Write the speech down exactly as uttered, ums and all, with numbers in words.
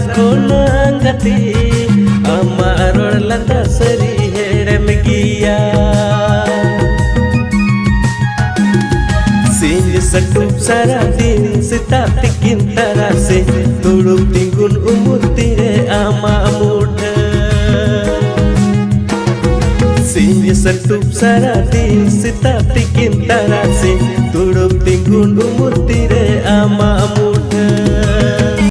ᱠᱷᱚᱱᱟᱝ ᱜᱟᱛᱮ, ᱟᱢᱟᱜ ᱨᱚᱲ ᱞᱟᱸᱫᱟ ᱥᱟᱹᱨᱤ ᱦᱮᱲᱮᱢ ᱜᱮᱭᱟ᱾ ᱥᱤᱧ ᱥᱟᱹᱴᱩᱵ ᱥᱟᱨᱟ ᱫᱤᱱ, ᱥᱮᱛᱟᱜ ᱛᱤᱠᱤᱱ ᱛᱟᱨᱟᱥᱤᱧ, ᱫᱩᱲᱩᱵ ᱛᱤᱸᱜᱩᱱ ᱩᱢᱩᱞ ᱛᱤᱨᱮ ᱟᱢᱟᱜ ᱢᱩᱴᱷᱟᱹᱱ᱾ ᱥᱤᱧ ᱥᱟᱹᱴᱩᱵ ᱥᱟᱨᱟ ᱫᱤᱱ, ᱥᱮᱛᱟᱜ ᱛᱤᱠᱤᱱ ᱛᱟᱨᱟᱥᱤᱧ, ᱫᱩᱲᱩᱵ ᱛᱤᱸᱜᱩᱱ ᱩᱢᱩᱞ ᱛᱤᱨᱮ ᱟᱢᱟᱜ ᱢᱩᱴᱷᱟᱹᱱ᱾